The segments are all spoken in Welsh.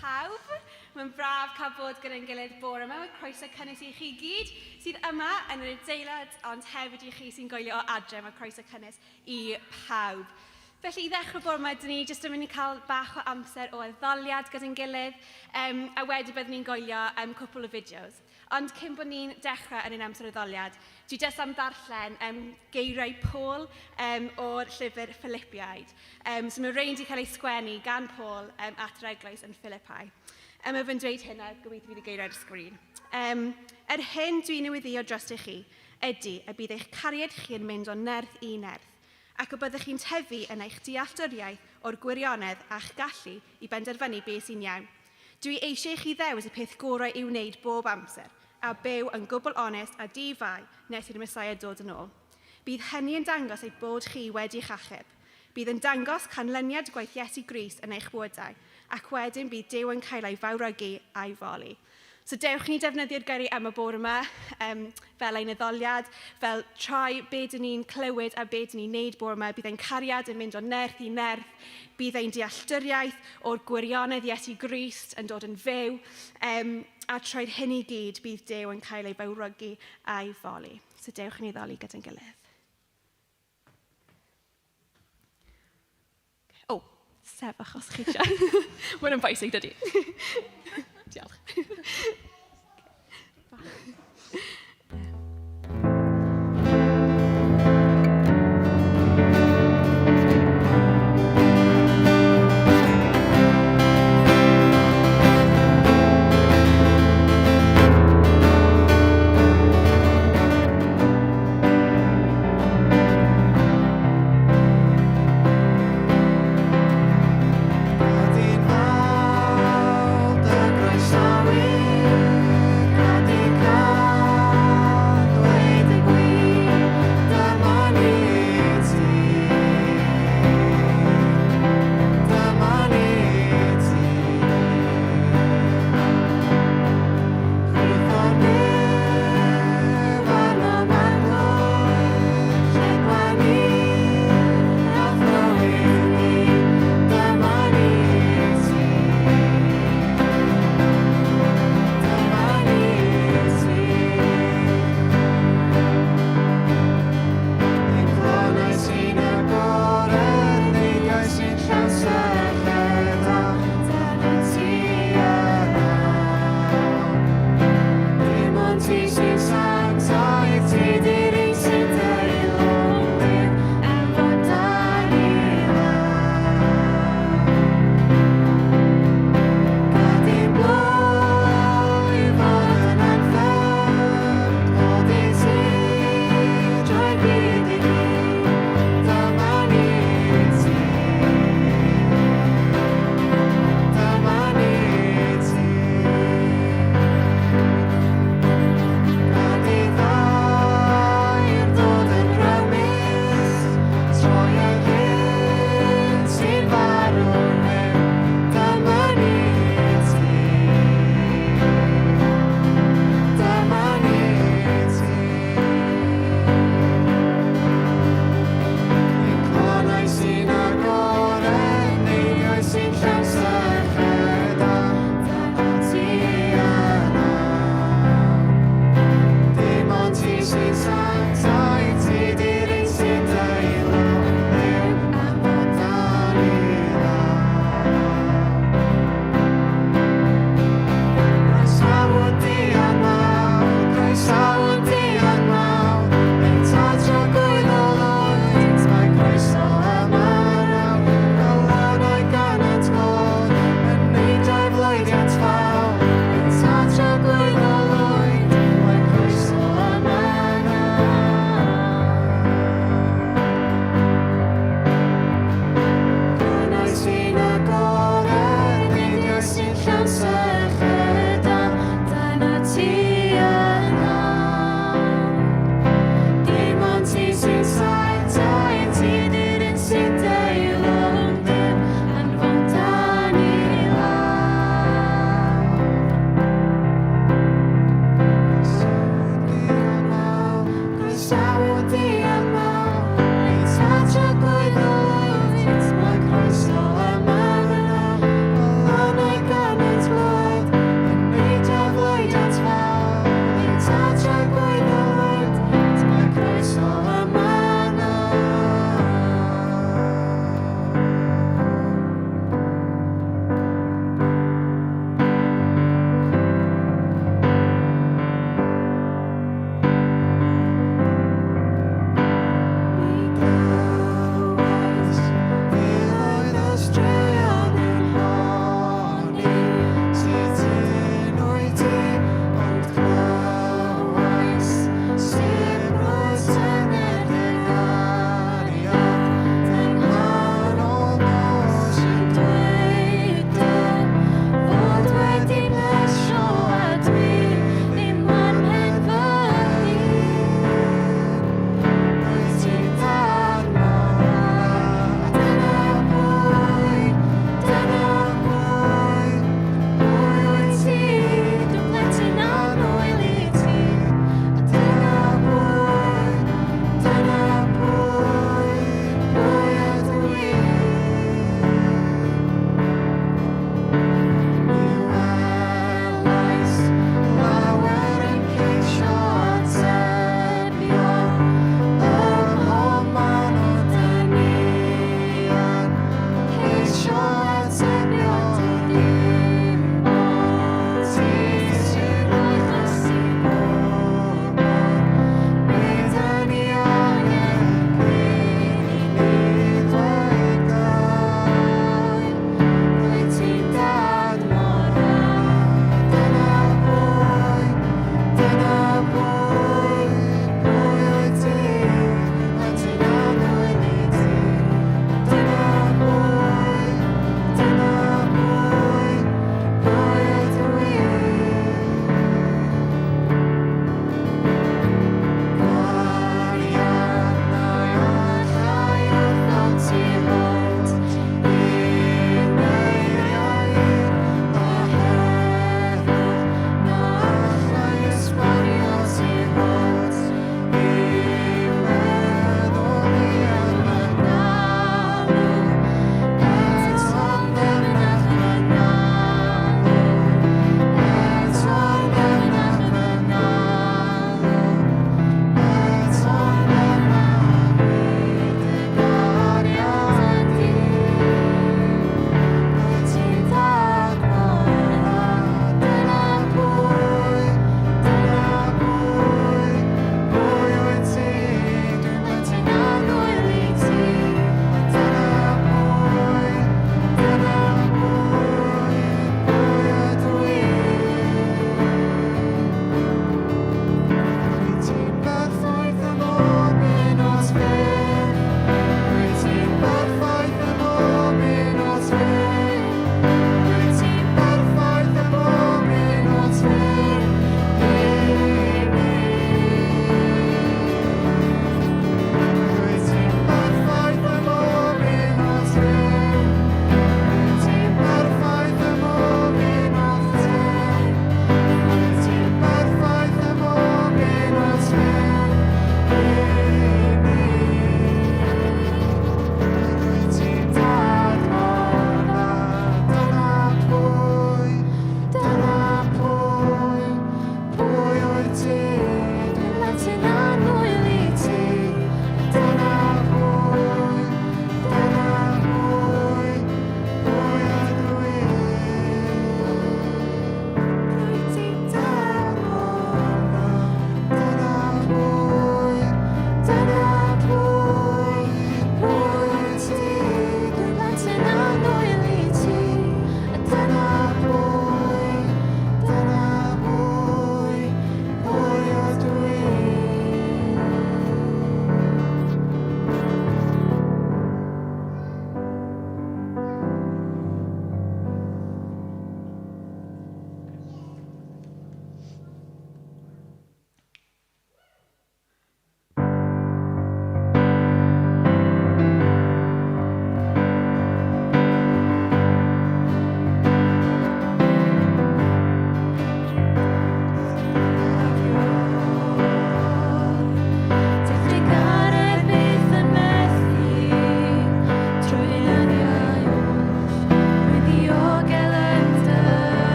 pawb. Mae'n braf cael bod gyda'n gilydd bore yma. Mae croeso cynnes i chi gyd sydd yma yn yr adeilad, ond hefyd i chi sy'n gwylio o adre. Mae croeso cynnes i pawb. Felly i ddechrau bore yma, dyn ni jyst yn mynd i cael bach o amser o addoliad gyda'n gilydd, a wedyn byddwn ni'n gwylio cwpl o fideos. Ond cyn bod ni'n dechrau yn ein amser addoliad, dwi jyst am ddarllen geiriau Paul o'r llyfr Philippiaid. So mae rhain wedi cael ei sgwennu gan Paul at yr eglwys yn Philippi. Mae fe'n dweud hyn, a gobeithio bydd y geiriau ar y sgrin. Yr hyn dwi'n newyddio dros i chi ydy y bydd eich cariad chi yn mynd o nerth i nerth, ac y byddwch chi'n tyfu yn eich dealltwriaeth o'r gwirionedd a'ch gallu i benderfynu beth sy'n iawn. Dwi eisiau i chi ddewis y peth gorau i'w wneud bob amser, a byw yn gwbl onest a di-fai nes i'r Meseia dod yn ôl. Bydd hynny yn dangos eich bod chi wedi'ch achub. Bydd yn dangos canlyniad gwaith Iesu Grist yn eich bywydau, ac wedyn bydd Duw yn cael ei fawrygu a'i foli. So dewch ni defnyddio'r geiriau yma bore yma fel ein addoliad, fel troi be dyn ni'n clywed a be dyn ni'n neud bore yma. Bydd ein cariad yn mynd o nerth i nerth, bydd ein dealltwriaeth o'r gwirionedd Iesu Grist yn dod yn fyw, a troi'r hyn i gyd bydd Duw yn cael ei fawrygu a'i foli. So dewch ni ddoli gyda'n gilydd. O, sefwch os chi eisiau. Mae'n yn bwysig, dydy. Diolch.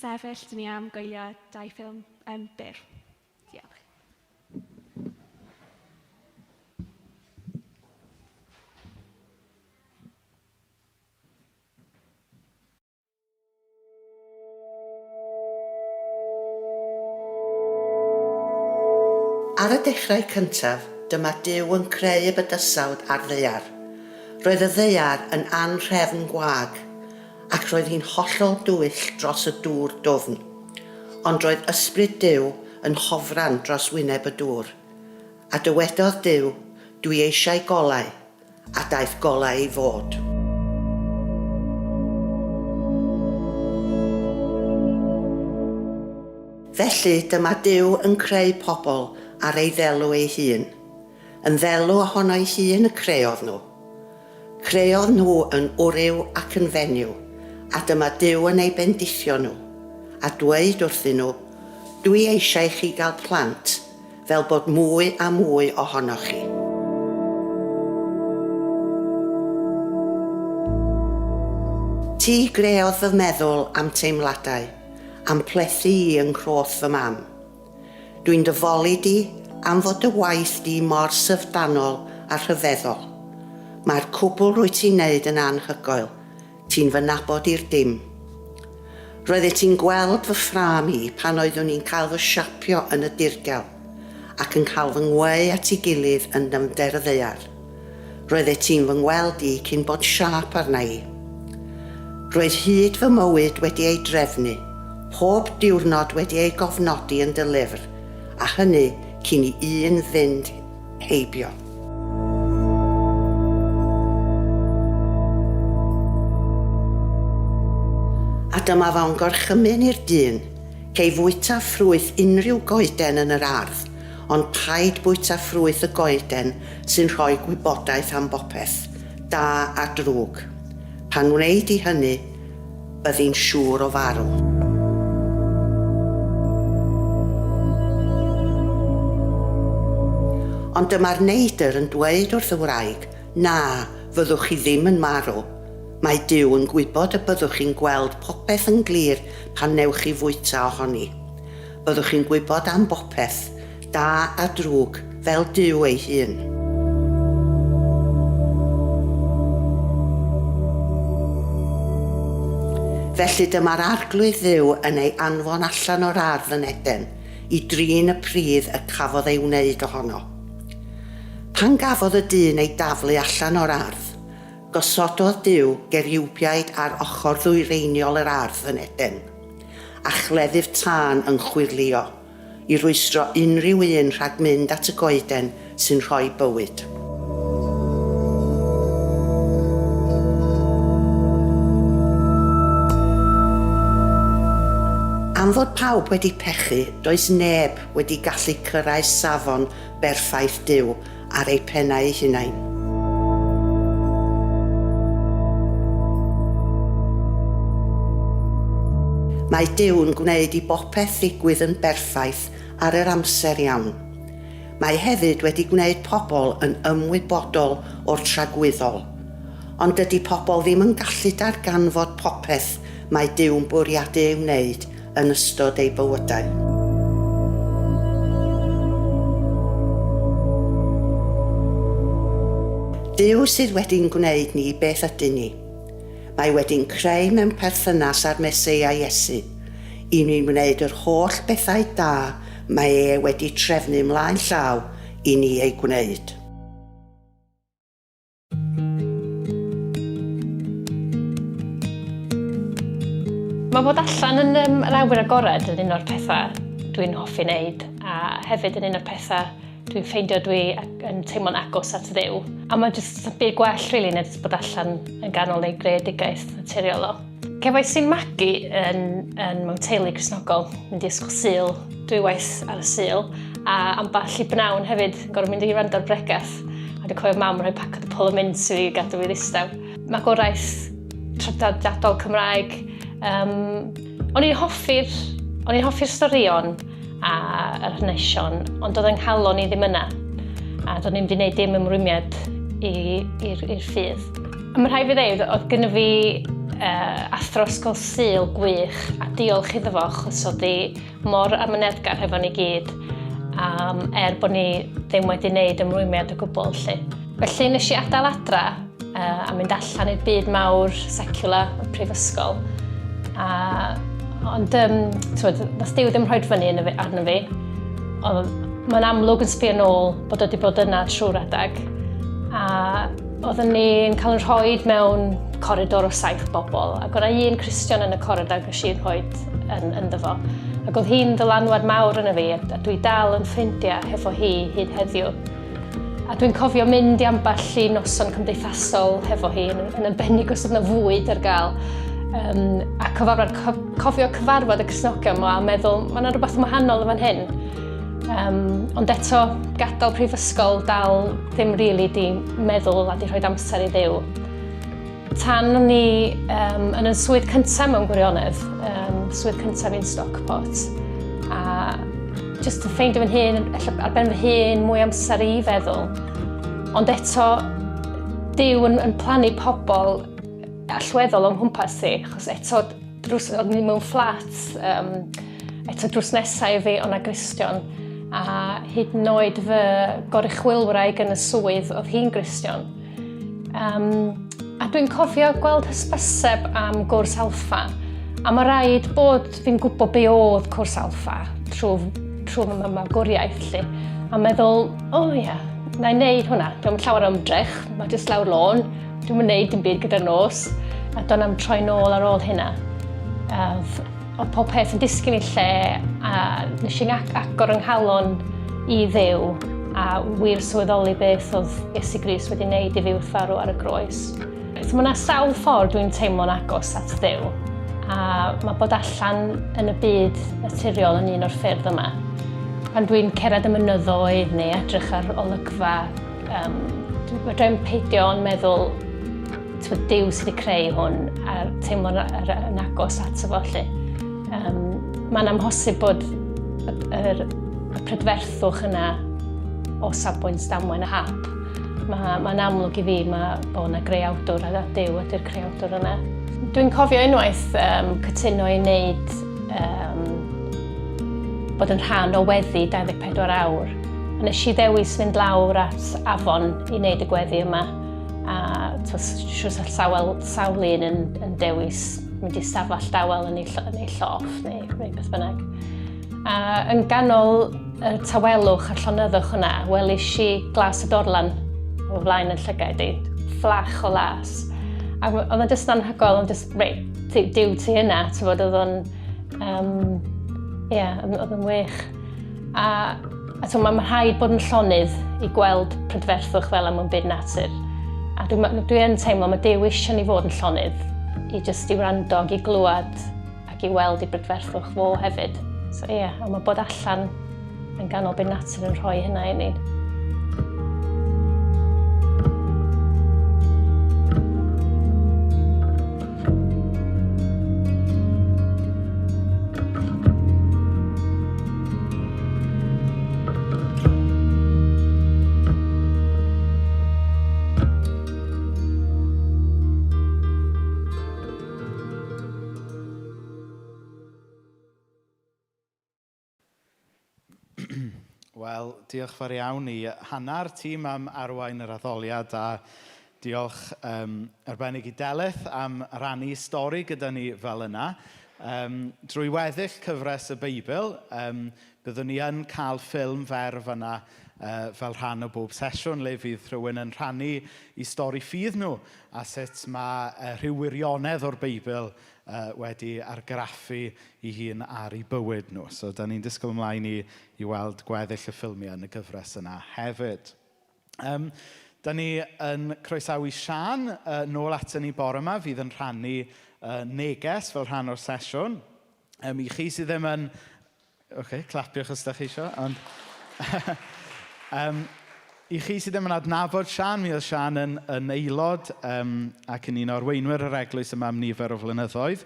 sefyll, dyn ni am gwylio dau ffilm byr. Diolch. Ar y dechrau cyntaf, dyma Duw yn creu y bydysawd a'r ddaear. Roedd y ddaear yn anhrefn gwag, ac roedd hi'n hollol dywyll dros y dŵr dwfn. Ond roedd ysbryd Duw yn hofran dros wyneb y dŵr. A dywedodd Duw, Dwi eisiau golau, a daeth golau i fod. Felly, dyma Duw yn creu pobl ar ei ddelw ei hun. Yn ddelw ohono'i hun y creodd nhw. Creodd nhw yn wryw ac yn fenyw, a dyma Duw yn eu bendithio nhw, a dweud wrthyn nhw, Dwi eisiau i chi gael plant, fel bod mwy a mwy ohonoch chi. Ti greodd fy meddwl a'm teimladau, a'm plethu i yng nghroth fy mam. Dwi'n dy foli di am fod dy waith di mor syfrdanol a rhyfeddol. Mae'r cwbl rwyt ti'n neud yn anhygoel, Ti'n fy nabod i'r dim. Roeddet ti'n gweld fy ffrâm i pan oeddwn i'n cael fy siapio yn y dirgel, ac yn cael fy ngweu at ei gilydd yn nyfnder y ddaear. Roeddet ti'n fy ngweld i cyn bod siâp arna i. Roedd hyd fy mywyd wedi ei drefnu, pob diwrnod wedi ei gofnodi yn dy lyfr, a hynny cyn i un fynd heibio. A dyma fo'n gorchymyn i'r dyn, Cei fwyta ffrwyth unrhyw goeden yn yr ardd, ond paid bwyta ffrwyth y goeden sy'n rhoi gwybodaeth am bopeth, da a drwg. Pan wnei di hynny, byddi'n siŵr o farw. Ond dyma'r neidr yn dweud wrth y wraig, Na, fyddwch chi ddim yn marw. Mae Duw yn gwybod y byddwch chi'n gweld popeth yn glir pan wnewch chi fwyta ohoni. Byddwch chi'n gwybod am bopeth, da a drwg, fel Duw ei hun. Felly dyma'r Arglwydd Dduw yn ei anfon allan o'r ardd yn Eden i drin y pridd y cafodd ei wneud ohono. Pan gafodd y dyn ei daflu allan o'r ardd, gosododd Duw geriwbiaid ar ochr ddwyreiniol yr ardd yn Eden, a chleddyf tân yn chwyrlïo. i rwystro unrhyw un rhag mynd at y goeden sy'n rhoi bywyd. Am fod pawb wedi pechu, does neb wedi gallu cyrraedd safon berffaith Duw ar eu pennau eu hunain. Mae Duw'n gwneud i bopeth ddigwydd yn berffaith ar yr amser iawn. Mae hefyd wedi gwneud pobl yn ymwybodol o'r tragwyddol. Ond dydy pobl ddim yn gallu darganfod popeth mae Duw'n bwriadu ei wneud yn ystod eu bywydau. Duw sydd wedi'n gwneud ni beth ydyn ni. Mae wedi'n creu mewn perthynas â'r Meseia Iesu, i ni wneud yr holl bethau da mae e wedi trefnu mlaen llaw i ni eu gwneud. Mae bod allan yn um, yr awyr agored yn un o'r pethau dwi'n hoffi wneud a hefyd yn un o'r pethau dwi'n ffeindio dwi yn teimlo'n agos at Dduw. A mae jyst byd gwell rili na jyst bod allan yn ganol ei greadigaeth naturiol o. Cefais i'n magu yn, yn mewn teulu Cristnogol, mynd i ysgol Sul, dwywaith ar y Sul, a ambell i bnawn hefyd, yn gorfod mynd i wrando ar bregeth. A dwi'n cofio mam yn rhoi paced o Polo Mints i fi i gadw fi ddistaw. Magwraeth traddodiadol Cymraeg. Um, o'n i'n hoffi'r o'n i'n hoffi'r storïon a yr hanesion, ond oedd yng nghalon i ddim yna. A do'n i'm wedi gwneud dim ymrwymiad i'r ffydd. A mae rhaid fi ddeud, oedd gynno fi athro ysgol Sul gwych a diolch iddo fo achos oedd hi mor amyneddgar hefo ni gyd er bod ni ddim wedi wneud ymrwymiad o gwbl 'lly. Felly nes i adael adra a mynd allan i'r byd mawr secular y prifysgol. A, ond, t'wod, nath Duw ddim rhoi fyny yn y, arno fi. Ond mae'n amlwg yn sbio nôl bod o wedi bod yna trwy'r adeg. A oedden ni'n cael yn rhoi mewn coridor o saith bobl, ac oedd un Cristion yn y coridor ges i'n rhoi yn, ynddo fo. Ac oedd hi'n ddylanwad mawr yna fi, a dwi dal yn ffrindiau hefo hi hyd heddiw. A dwi'n cofio mynd i ambell i noson cymdeithasol hefo hi, yn, yn arbennig os oedd yna fwyd ar gael. A cyfarfod, cofio cyfarfod y Cristnogion yma a meddwl, mae yna rhywbeth yn wahanol yn fan hyn. Ond eto, gadael prifysgol dal ddim rili di meddwl a di rhoi amser i Dduw. Tan o'n i yn yn swydd cyntaf mewn gwirionedd, swydd cyntaf fi'n Stockport, a jyst yn ffeindio fy hun, ar ben fy hun, mwy amser i feddwl. Ond eto, Duw yn plannu pobl allweddol o'n nghwmpas i, achos eto drws, o'n i mewn fflat, eto drws nesaf i fi, o'na Gristion, a hyd yn oed fy goruchwylwraig yn y swydd, oedd hi'n Gristion. A dwi'n cofio gweld hysbyseb am gwrs Alpha, a mae rhaid bod fi'n gwybod be oedd cwrs Alpha trwy fy magwriaeth, 'lly. A meddwl, o oh, ia, na i wneud hwnna. Dwi'n llawer o ymdrech, mae jyst lawr lôn, dwi'n mynd wneud dim byd gyda'r nos. A do'n am troi nôl ar ôl hynna. Oedd pob peth yn disgyn i lle a nes i'n agor yng nghalon i Dduw a wir sylweddoli beth oedd Iesu Grist wedi wneud i fi wrth farw ar y groes. So mae yna sawl ffordd dwi'n teimlo'n agos at Dduw a mae bod allan yn y byd naturiol yn un o'r ffyrdd yma. Pan dwi'n cerdded y mynyddoedd neu edrych ar olygfa, fedra i'm peidio ond meddwl t'mod Duw sydd wedi creu hwn a teimlo'n yn agos ato fo 'lly. Mae'n amhosib bod y prydferthwch yna o safbwynt damwain a hap. Mae'n ma amlwg i fi mae bod yna greawdwr a Duw ydy'r creawdwr yna. Dwi'n cofio unwaith cytuno i wneud bod yn rhan o weddi 24 awr. A nes i ddewis fynd lawr at afon i wneud y gweddi yma. A siwr sa sawl, sawl un yn dewis mynd i stafell dawel yn ei lloff neu beth bynnag. A yn ganol y tawelwch a'r llonyddwch yna, welis i glas y dorlan o flaen yn llygaid i, fflach o las. A oedd o'n jyst anhygoel, ond jyst, reit, Duw ti yna, ti'n bod, oedd o'n, ie, oedd o'n wych. A t'mo' ma' rhaid bod yn llonydd i gweld prydferthwch fel 'a mewn byd natur. A dwi yn teimlo ma' Duw isio ni fod yn llonydd i jyst i wrando ag i glwad ac i weld i brydferthwch fo hefyd. So ie, a ma' bod allan yn ganol byd natur yn rhoi hynna i ni. Wel, diolch fawr iawn i Hannah'r tîm am arwain yr addoliad a diolch arbennig i Delyth am rannu stori gyda ni fel yna. Drwy weddill cyfres y Beibl, byddwn ni yn cael ffilm fer fan'na fel rhan o bob sesiwn le fydd rhywun yn rhannu eu stori ffydd nhw a sut mae rhyw wirionedd o'r Beibl wedi argraffu ei hun ar eu bywyd nhw. So, dan ni'n disgwyl ymlaen i weld gweddill y ffilmiau yn y gyfres yna hefyd. Dan ni yn croesawu Siân nôl aton ni bore yma, fydd yn rhannu neges fel rhan o'r sesiwn. I chi sydd ddim yn... Ocê, clapiwch os dach chi isio, ond... I chi sydd ddim yn adnabod Siân, mi oedd Siân yn aelod ac yn un o arweinwyr yr eglwys yma am nifer o flynyddoedd.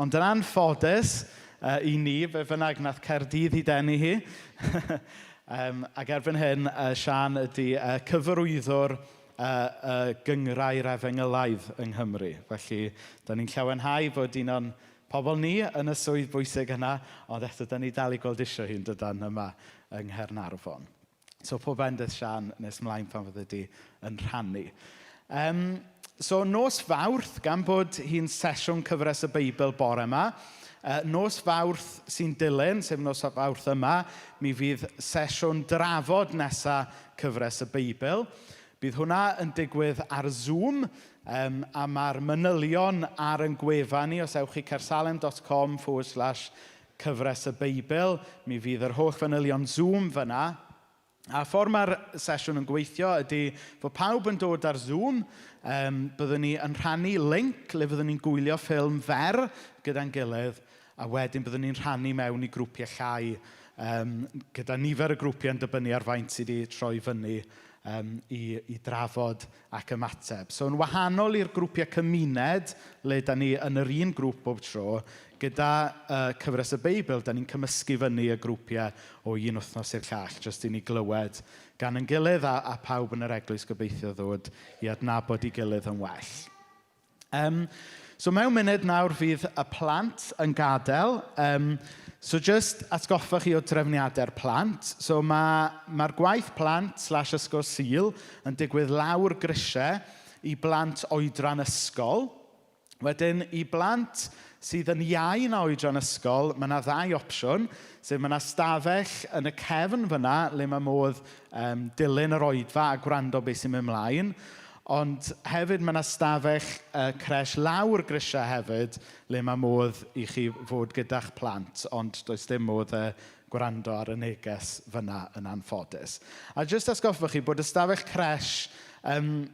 Ond yn anffodus i ni, fe bynnag nath Caerdydd i denu hi. Ac erbyn hyn, Siân ydy cyfarwyddwr y gynghrair efengylaidd yng Nghymru. Felly, da ni'n llawenhau bod un o'n pobl ni yn y swydd bwysig yna, ond eto da ni dal i gweld isio hi'n dydan yma yng Nghaernarfon. So pob bendith Sian nes mlaen pan fydde di yn rhannu. Um, so nos Fawrth, gan bod hi'n sesiwn cyfres y Beibl bore yma, nos Fawrth sy'n dilyn, sef nos Fawrth yma, mi fydd sesiwn drafod nesa cyfres y Beibl. Bydd hwnna yn digwydd ar Zoom, um, a mae'r manylion ar yn gwefan ni, os ewch chi caersalem.com forward slash cyfres y Beibl, mi fydd yr holl fanylion Zoom fyna. A ffordd mae'r sesiwn yn gweithio ydy fod pawb yn dod ar Zoom, um, byddwn ni yn rhannu link le fyddwn ni'n gwylio ffilm fer gyda'n gilydd, a wedyn byddwn ni'n rhannu mewn i grwpiau llai, um, gyda nifer y grwpiau yn dibynnu ar faint sydd wedi troi fyny um, i, i drafod ac ymateb. So yn wahanol i'r grwpiau cymuned, le da ni yn yr un grŵp bob tro, gyda cyfres y Beibl, da ni'n cymysgu fyny y grwpiau o un wythnos i'r llall, jyst i ni glywed gan ein gilydd a, a pawb yn yr eglwys gobeithio ddod i adnabod ei gilydd yn well. Um, so mewn munud nawr fydd y plant yn gadael. Um, so just atgoffa chi o drefniadau'r plant. So mae'r ma, ma gwaith plant slash ysgol Sul yn digwydd lawr grisiau i blant oedran ysgol. Wedyn, i blant sydd yn iau na oedran ysgol, mae yna ddau opsiwn. Sef mae yna stafell yn y cefn fyna le mae modd um, dilyn yr oedfa a gwrando beth sy'n mynd mlaen. Ond hefyd mae yna stafell uh, creche lawr grisiau hefyd le mae modd i chi fod gyda'ch plant, ond does dim modd uh, gwrando ar y neges fyna yn anffodus. A jyst atgoffa chi bod y stafell creche, um,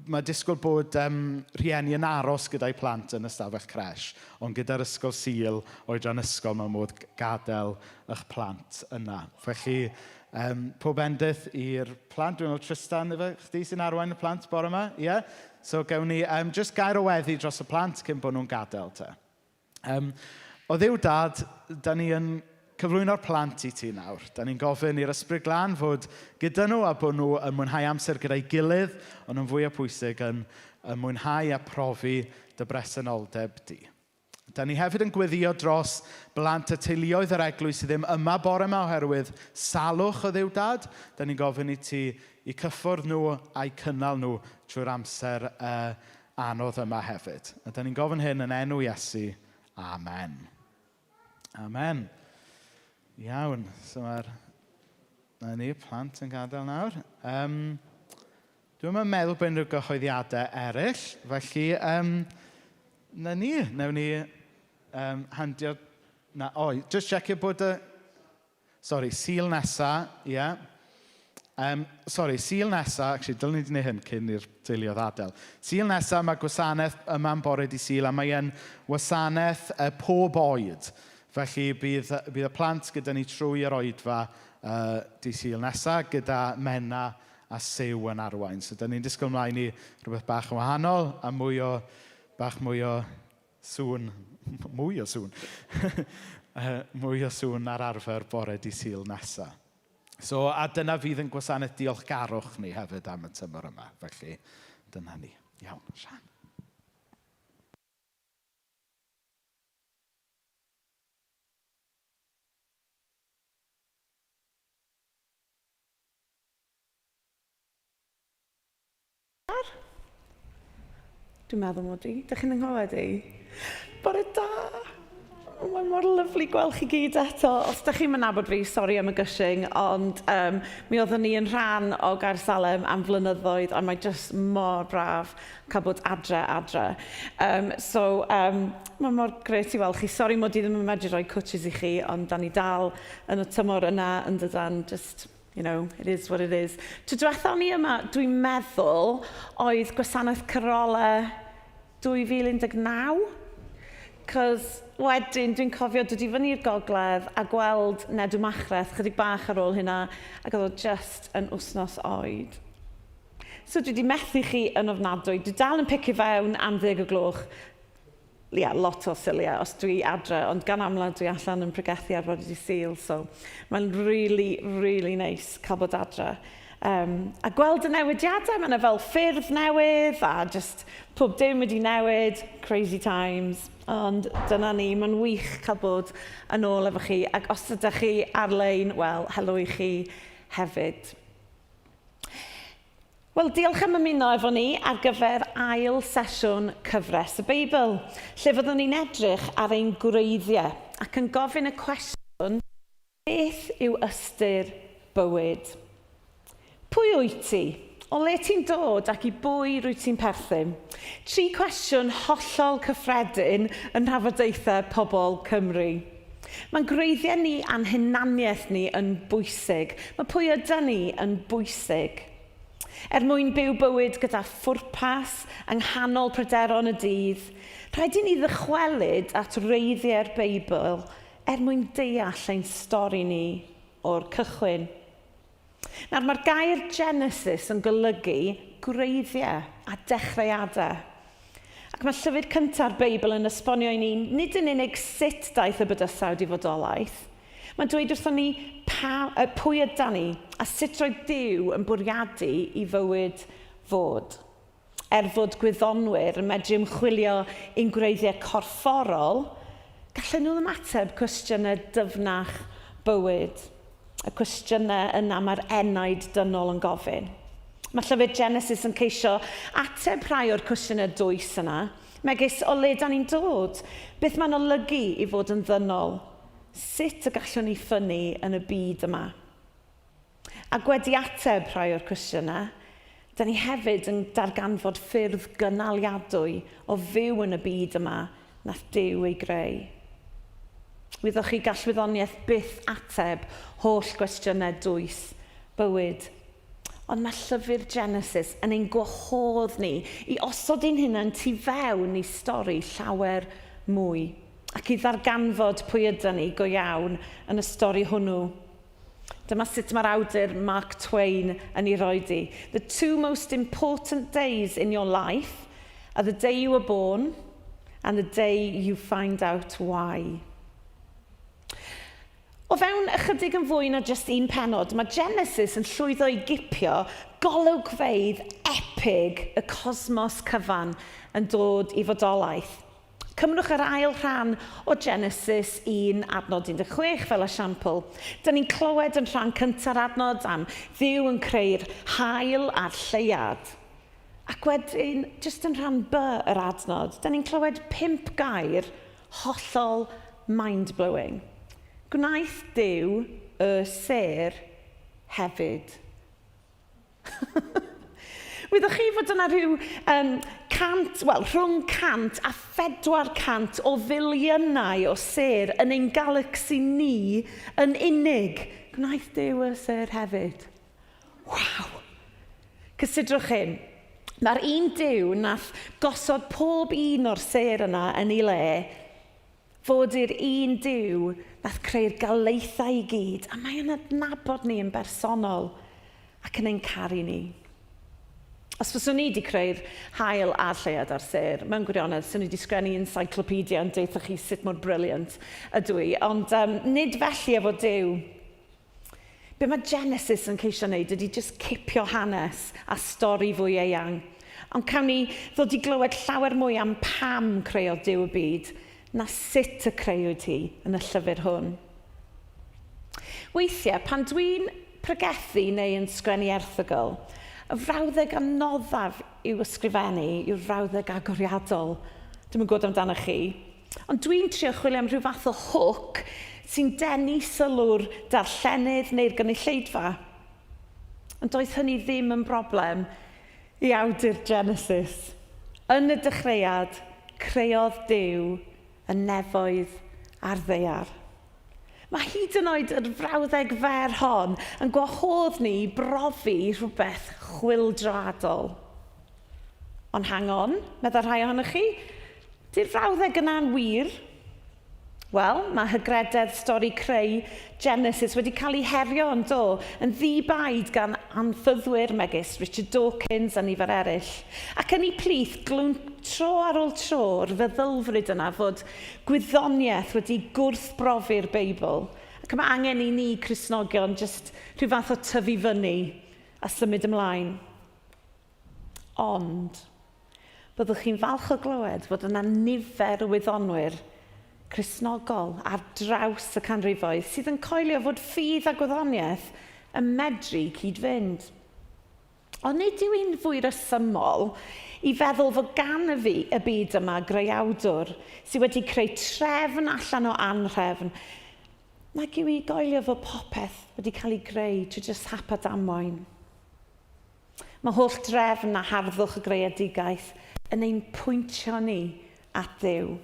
mae disgwyl bod um, rhieni yn aros gyda'u plant yn y stafell creche, ond gyda'r ysgol Sul, oedran ysgol, mae modd gadael eich plant yna. Felly, um, pob bendith i'r plant. Dwi'n meddwl Tristan, efo chdi sy'n arwain y plant bore yma? Ie? Yeah? So gewn ni um, just gair o weddi dros y plant cyn bod nhw'n gadael te. Um, o Dduw Dad, da ni yn cyflwyno'r plant i ti nawr. Da ni'n gofyn i'r Ysbryd Glân fod gyda nhw a bod nhw yn mwynhau amser gyda'i gilydd, ond yn fwy o pwysig yn, yn mwynhau a profi dy bresenoldeb di. Da ni hefyd yn gweddio dros blant y teuluoedd yr eglwys sydd ddim yma bore yma oherwydd salwch o Dduw Dad. Da ni'n gofyn i ti i cyffwrdd nhw a'u cynnal nhw trwy'r amser uh, anodd yma hefyd. A da ni'n gofyn hyn yn enw Iesu. Amen. Amen. Iawn, so mae'r... Na ni, plant yn gadael nawr. Um, Dwi'm yn meddwl bod unrhyw gyhoeddiadau eraill, felly um, na ni, newn ni um, handio... Na, o, just checio bod y... Sorry, Sul nesa, ie. Yeah. Um, sorry, Sul nesa, actually, dylwn ni wedi gwneud hyn cyn i'r teuluoedd adael. Sul nesa, mae gwasanaeth yma'n bore di Sul, a mae e'n wasanaeth uh, pob oed. Felly bydd, bydd y plant gyda ni trwy yr oedfa uh, di Sul nesa, gyda Menna a Siw yn arwain. So, da ni'n disgwyl mlaen i rhywbeth bach yn wahanol a mwy o, bach mwy o sŵn, mwy o sŵn, mwy o sŵn ar arfer bore di Sul nesa. So, a dyna fydd yn gwasanaeth diolchgarwch ni hefyd am y tymor yma. Felly, dyna ni. Iawn, Sian. Dwi'n meddwl mod i. Dych chi'n nghlywed i? Bore da! Mae mor lyfli gweld chi gyd eto. Os dych chi'n nabod fi, sori am y gushing, ond um, mi oeddwn ni yn rhan o Gaersalem am flynyddoedd, a mae just mor braf cael bod adre, adre. Um, so, um, mae mor gret i weld chi. Sori mod i ddim yn medru rhoi cwtches i chi, ond da ni dal yn y tymor yna yn dydan, just you know, it is what it is. Tro diwetha o'n i yma, dwi'n meddwl, oedd gwasanaeth carolau 2019. Cos wedyn dwi'n cofio dod i fyny i'r gogledd a gweld Nedw Machreth chydig bach ar ôl hynna, ac oedd o just yn wythnos oed. So dwi wedi methu chi yn ofnadwy. Dwi dal yn picio fewn am ddeg o gloch. Ie, yeah, lot o Suliau os dwi adre, ond gan amla dwi allan yn pregethu ar bore dydd Sul, so mae'n really, really nice cael bod adre. Um, a gweld y newidiadau, mae yna fel ffyrdd newydd a just pob dim wedi newid, crazy times. Ond dyna ni, mae'n wych cael bod yn ôl efo chi. Ac os ydych chi ar-lein, wel, helo i chi hefyd. Wel, diolch am ymuno efo ni ar gyfer ail sesiwn cyfres y Beibl, lle fyddwn ni'n edrych ar ein gwreiddiau ac yn gofyn y cwestiwn, beth yw ystyr bywyd? Pwy wyt ti? O le ti'n dod ac i bwy rwyt ti'n perthyn? Tri cwestiwn hollol cyffredin yn nhrafodaethau pobl Cymru. Mae'n gwreiddiau ni a'n hunaniaeth ni yn bwysig. Mae pwy ydan ni yn bwysig. Er mwyn byw bywyd gyda phwrpas yng nghanol pryderon y dydd, rhaid i ni ddychwelyd at wreiddiau'r Beibl er mwyn deall ein stori ni o'r cychwyn. Nawr, mae'r gair Genesis yn golygu gwreiddiau a dechreuadau. Ac mae llyfr cynta'r Beibl yn esbonio i ni nid yn unig sut daeth y bydysawd i fodolaeth, mae'n dweud wrthon ni pa, pwy ydan ni a sut roedd Duw yn bwriadu i fywyd fod. Er fod gwyddonwyr yn medru ymchwilio i'n gwreiddiau corfforol, gallen nhw ddim ateb cwestiynau dyfnach bywyd, y cwestiynau yna mae'r enaid dynol yn gofyn. Mae llyfr Genesis yn ceisio ateb rhai o'r cwestiynau dwys yna, megis o le da ni'n dod, beth mae'n olygu i fod yn ddynol, sut y gallwn ni ffynnu yn y byd yma. Ac wedi ateb rhai o'r cwestiynau, da ni hefyd yn darganfod ffyrdd gynaliadwy o fyw yn y byd yma nath Duw ei greu. Wyddoch chi, gall wyddoniaeth byth ateb holl gwestiynau dwys bywyd. Ond mae llyfr Genesis yn ein gwahodd ni i osod ein hunain tu fewn i stori llawer mwy, ac i ddarganfod pwy ydan ni go iawn yn y stori hwnnw. Dyma sut mae'r awdur Mark Twain yn ei roi di. The two most important days in your life are the day you were born and the day you find out why. O fewn ychydig yn fwy na jyst un pennod, mae Genesis yn llwyddo i gipio golygfeydd epig y cosmos cyfan yn dod i fodolaeth. Cymrwch yr ail rhan o Genesis 1 adnod 16 fel esiampl. Dyn ni'n clywed yn rhan cynta'r adnod am Dduw yn creu'r haul a'r lleuad. Ac wedyn, jyst yn rhan B yr adnod, dyn ni'n clywed pump gair hollol mind-blowing. Gwnaeth Duw y sêr hefyd. Wyddoch chi fod yna rhyw um, cant, wel, rhwng 100 a 400 o filiynau o sêr yn ein galaxy ni yn unig. Gwnaeth Duw y sêr hefyd. Waw! Cysidrwch hyn. Mae'r un Duw nath gosod pob un o'r sêr yna yn ei le, fod i'r un Duw nath creu'r galaethau i gyd, a mae o'n adnabod ni yn bersonol ac yn ein caru ni. Os fyswn i wedi creu'r haul a'r lleuad a'r sêr, mewn gwirionedd, swn i wedi sgrennu encyclopedia yn deutha chi sut mor brilliant ydw i, ond um, nid felly efo Duw. Be mae Genesis yn ceisio wneud ydy jyst cipio hanes a stori fwy eang. Ond cawn ni ddod i glywed llawer mwy am pam creodd Duw y byd na sut y creuwyd hi yn y llyfr hwn. Weithiau, pan dwi'n pregethu neu yn sgwennu erthygl, y frawddeg anoddaf i'w ysgrifennu yw'r frawddeg agoriadol. Dwi'm yn gwybod amdanoch chi. Ond dwi'n trio chwilio am rhyw fath o hook sy'n denu sylw'r darllenydd neu'r gynulleidfa. Ond doedd hynny ddim yn broblem i awdur Genesis. Yn y dechreuad, creodd Duw y nefoedd a'r ddaear. Mae hyd yn oed yr frawddeg fer hon yn gwahodd ni i brofi rhywbeth chwyldroadol. Ond hang on, meddai rhai ohonoch chi, 'di'r frawddeg yna'n wir? Wel, mae hygrededd stori creu Genesis wedi cael ei herio yn do, yn ddi-baid gan anffyddwyr megis Richard Dawkins a nifer eraill. Ac yn eu plith, glwn tro ar ôl tro'r feddylfryd yna fod gwyddoniaeth wedi gwrthbrofi'r Beibl, ac mae angen i ni Cristnogion jyst rhyw fath o tyfu fyny. a symud ymlaen. Ond, byddwch chi'n falch o glywed fod yna nifer o wyddonwyr Cristnogol ar draws y canrifoedd sydd yn coelio fod ffydd a gwyddoniaeth yn medru cyd-fynd. Ond nid yw'n fwy rhesymol i feddwl fod gan y, fi, y byd yma greawdwr sydd wedi creu trefn allan o anhrefn, nag yw i goelio fod popeth wedi cael ei greu trwy jyst hap a damwain. Mae holl drefn a harddwch y greadigaeth yn ein pwyntio ni at Dduw,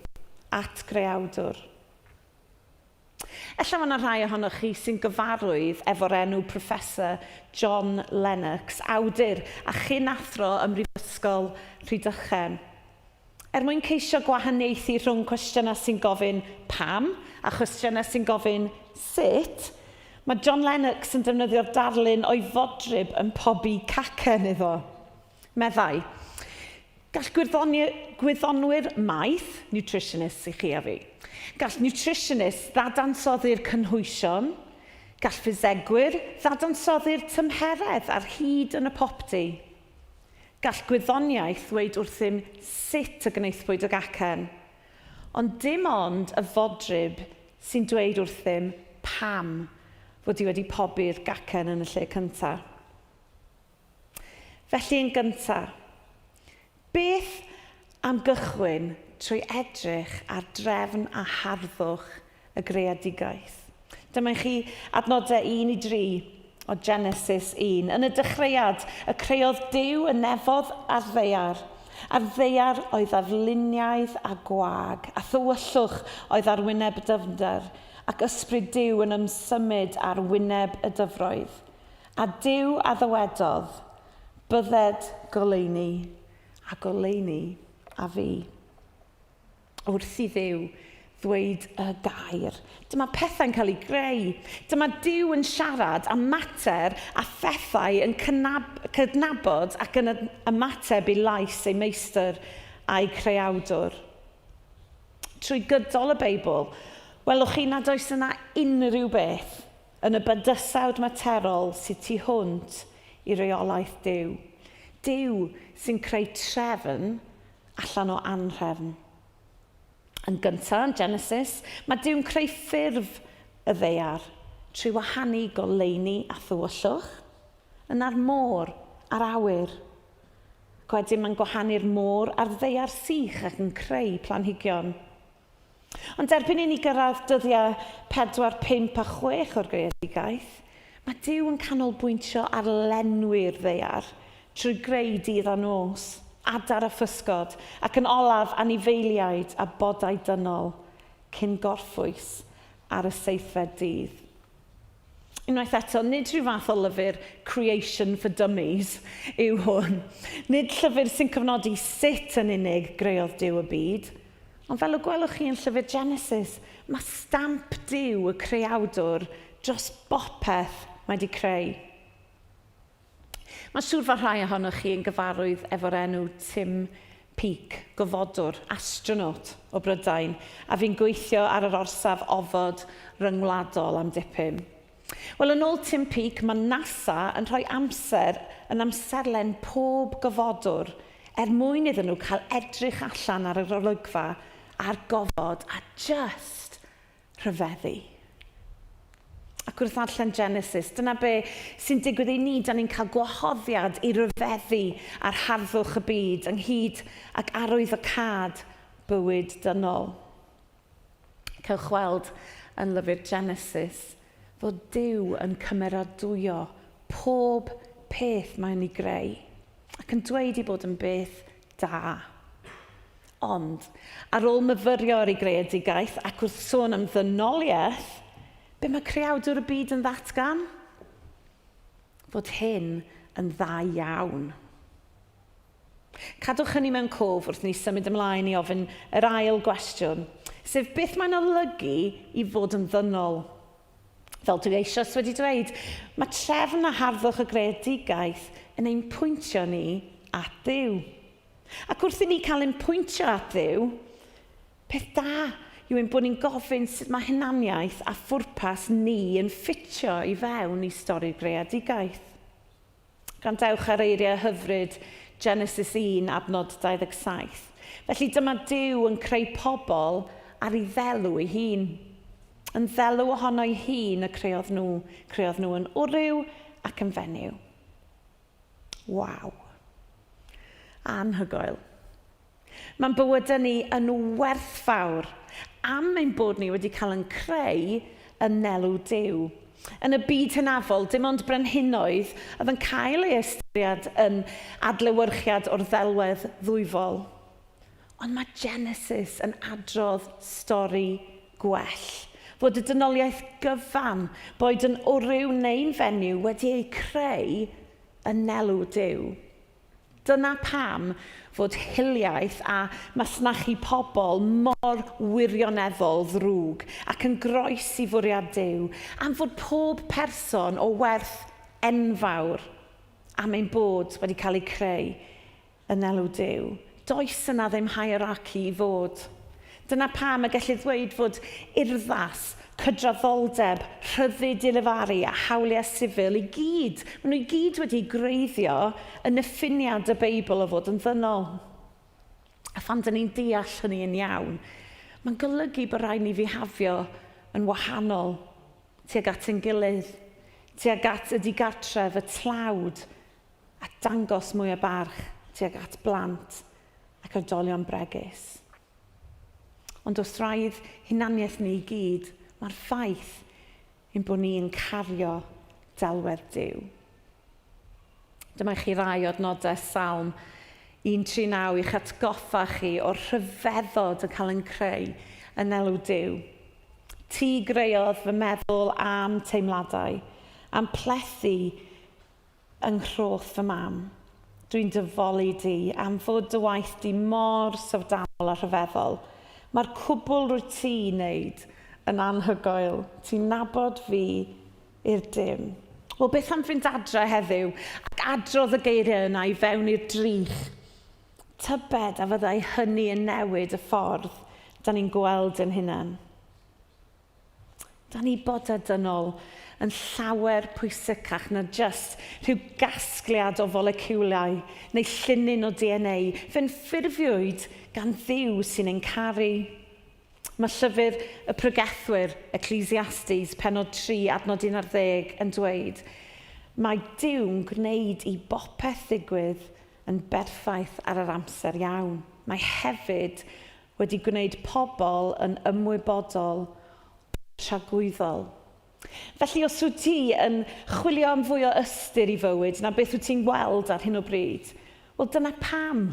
at greawdwr. Ella fod yna rhai ohonoch chi sy'n gyfarwydd efo'r enw Professor John Lennox, awdur a chyn-athro ym Mhrifysgol Rhydychen. Er mwyn ceisio gwahaniaethu rhwng cwestiynau sy'n gofyn 'pam' a chwestiynau sy'n gofyn 'sut', mae John Lennox yn defnyddio'r darlun o'i fodryb yn pobi cacen iddo. Meddai, Gall gwyddonwyr maeth, nutritionists i chi a fi, gall nutritionists ddadansoddi'r cynhwysion, gall ffisegwyr ddadansoddi'r tymheredd a'r hyd yn y popty. Gall gwyddoniaeth ddweud wrthym sut y gwnaethpwyd y gacen, ond dim ond y fodryb sy'n dweud wrthym pam fod hi wedi pobi'r gacen yn y lle cyntaf. Felly yn gyntaf, beth am gychwyn trwy edrych ar drefn a harddwch y greadigaeth? Dyma i chi adnodau 1 i 3 o Genesis 1. Yn y dechreuad, y creodd Duw y nefodd a'r ddaear. A'r ddaear oedd afluniaidd a gwag, a thywyllwch oedd ar wyneb y dyfnder, ac ysbryd Duw yn ymsymud ar wyneb y dyfroedd. A Duw a ddywedodd, Bydded goleuni, a goleuni a fu. Wrth i Dduw ddweud y gair, dyma pethau'n cael eu greu. Dyma Duw yn siarad am mater a phethau yn cydnabod ac yn ymateb i lais ei meistr a'i creawdwr. Trwy gydol y Beibl, welwch chi nad oes yna unrhyw beth Yn y bydysawd materol sydd tu hwnt i reolaeth Duw. Duw sy'n creu trefn allan o anhrefn. Yn gyntaf, yn Genesis, mae Duw'n creu ffurf y ddaear trwy wahanu goleuni a thywyllwch, yna'r môr a'r awyr. Ac wedyn mae'n gwahanu'r môr a'r ddaear sych ac yn creu planhigion. Ond erbyn i ni gyrraedd dyddiau 4, 5 a 6 o'r greadigaeth, mae Duw yn canolbwyntio ar lenwi'r ddaear trwy greu dydd a nos, adar a physgod, ac yn olaf anifeiliaid a bodau dynol, cyn gorffwys ar y seithfed dydd. Unwaith eto, nid rhyw fath o lyfr Creation for Dummies yw hwn. Nid llyfr sy'n cofnodi sut yn unig greodd Duw y byd, ond fel y gwelwch chi yn llyfr Genesis, mae stamp Duw y creawdwr dros bopeth mae 'di creu. Mae'n siŵr fod rhai ohonoch chi yn gyfarwydd efo'r enw Tim Peake, gofodwr, astronaut o Brydain, a fu'n gweithio ar yr orsaf ofod ryngwladol am dipyn. Wel, yn ôl Tim Peake, mae NASA yn rhoi amser yn amserlen pob gofodwr er mwyn iddyn nhw cael edrych allan ar yr olygfa a'r gofod a jyst rhyfeddu. Ac wrth ddarllen Genesis, dyna be sy'n digwydd i ni, da ni'n cael gwahoddiad i ryfeddu ar harddwch y byd ynghyd ag arwyddocâd bywyd dynol. Cewch weld yn lyfr Genesis fod Duw yn cymeradwyo pob peth mae'n ei greu ac yn dweud ei bod yn beth da. Ond, ar ôl myfyrio ar ei greadigaeth ac wrth sôn am ddynoliaeth, be mae creawdwr y byd yn ddatgan? Fod hyn yn dda iawn. Cadwch hynny mewn cof wrth ni symud ymlaen i ofyn yr ail gwestiwn, sef beth mae'n olygu i fod yn ddynol? Fel dwi eisoes wedi dweud, mae trefn a harddwch y greadigaeth yn ein pwyntio ni at Dduw. Ac wrth i ni cael ein pwyntio at Dduw, peth da yw ein bod ni'n gofyn sut mae hunaniaeth a phwrpas ni yn ffitio i fewn i stori'r greadigaeth. Gwrandewch ar eiriau hyfryd Genesis 1, adnod 27. Felly dyma Duw yn creu pobl ar ei ddelw ei hun. Yn ddelw ohono ei hun y creodd nhw, creodd nhw yn wryw ac yn fenyw. Waw. Anhygoel. Mae'n bywydau ni yn werthfawr am ein bod ni wedi cael yn creu yn nelw Duw. Yn y byd hynafol, dim ond brenhinoedd oedd yn cael ei ystyried yn adlewyrchiad o'r ddelwedd ddwyfol. Ond mae Genesis yn adrodd stori gwell. Fod y dynoliaeth gyfan, boed yn wryw neu'n fenyw, wedi eu creu yn nelw Duw. Dyna pam fod hiliaeth a masnachu pobl mor wirioneddol ddrwg ac yn groes i fwriad Duw, am fod pob person o werth enfawr am ein bod wedi cael eu creu yn elw Duw. Does yna ddim hierarchy i fod. Dyna pam y gellir ddweud fod urddas, cydraddoldeb, rhyddid i lefaru a hawliau sifil i gyd, maen nhw i gyd wedi gwreiddio yn niffiniad y Beibl o fod yn ddynol. A phan dyn ni'n deall hynny yn iawn, mae'n golygu bod rhaid ni fihafio yn wahanol tuag at ein gilydd, tuag at y digartref, y tlawd, a dangos mwy o barch tuag at blant ac oedolion bregus. Ond wrth wraidd hunaniaeth ni i gyd, mae'r ffaith ein bod ni yn cario delwedd Duw. Dyma i chi rai o adnodau Salm 139 i'ch atgoffa chi o'r rhyfeddod yn cael yn creu yn elw Duw. Ti greodd fy meddwl a'm teimladau, a'm plethu yng nghroth fy mam. Dwi'n dy foli di am fod dy waith di mor syfrdanol a rhyfeddol. Mae'r cwbl rwyt ti'n wneud yn anhygoel. Ti'n nabod fi i'r dim. Wel, beth am fynd adre heddiw ac adrodd y geiriau yna i fewn i'r drych? Tybed a fyddai hynny yn newid y ffordd da ni'n gweld ein hunain? Da ni bodau dynol yn llawer pwysicach na jyst rhyw gasgliad o foleciwlau neu llinyn o DNA. Fe'n ffurfiwyd gan Dduw sy'n ein caru. Mae llyfr y Pregethwyr, Ecclesiastes, pennod 3, adnod 11, yn dweud, Mae Duw'n gwneud i bopeth ddigwydd yn berffaith ar yr amser iawn. Mae hefyd wedi gwneud pobl yn ymwybodol tragwyddol. Felly os wyt ti yn chwilio am fwy o ystyr i fywyd na beth wyt ti'n weld ar hyn o bryd, wel dyna pam.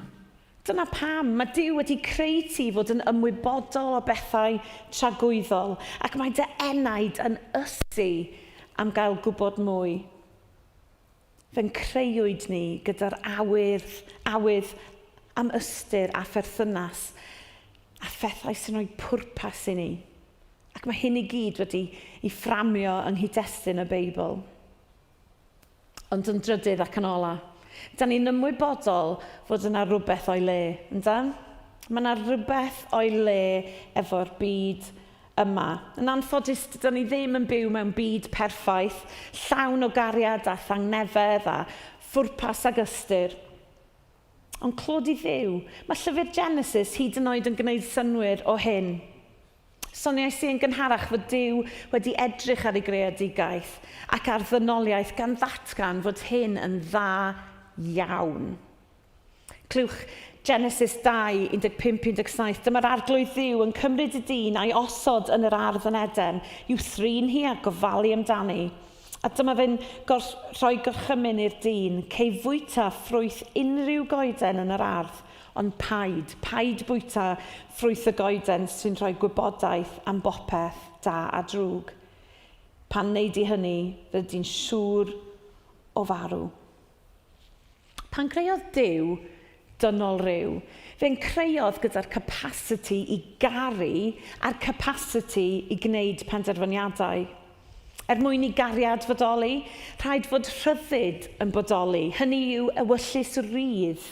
Dyna pam. Mae Duw wedi creu ti i fod yn ymwybodol o bethau tragwyddol ac mae dy enaid yn ysu am gael gwybod mwy. Fe'n creuwyd ni gyda'r awydd, awydd am ystyr a pherthynas a phethau sy'n rhoi pwrpas i ni. Ac mae hyn i gyd wedi ei fframio yng nghyd-destun y Beibl. Ond yn drydydd ac yn ola, da ni'n ymwybodol fod yna rhywbeth o'i le, yndan? Mae yna rhywbeth o'i le efo'r byd yma. Yn anffodus, dydyn ni ddim yn byw mewn byd perffaith, llawn o gariad a thangnefedd a phwrpas ag ystyr. Ond clod i Dduw, mae llyfr Genesis hyd yn oed yn gwneud synnwyr o hyn. Soniais i yn gynharach fod Duw wedi edrych ar ei greadigaeth ac ar ddynoliaeth gan ddatgan fod hyn yn dda iawn. Clywch Genesis 2, 15, 17. Dyma'r Arglwydd Dduw yn cymryd y dyn a'i osod yn yr ardd yn Eden, i'w thrin hi a gofalu amdani. A dyma fe'n rhoi gorchymyn i'r dyn, cei fwyta ffrwyth unrhyw goeden yn yr ardd, ond paid, paid bwyta ffrwyth y goeden sy'n rhoi gwybodaeth am bopeth da a drwg. Pan wnei di hynny, fyddi di'n siŵr o farw. Pan greodd Duw dynol ryw, fe'n creodd gyda'r capasiti i garu a'r capasiti i gwneud penderfyniadau. Er mwyn i gariad fodoli, rhaid fod rhyddid yn bodoli, hynny yw ewyllys rydd.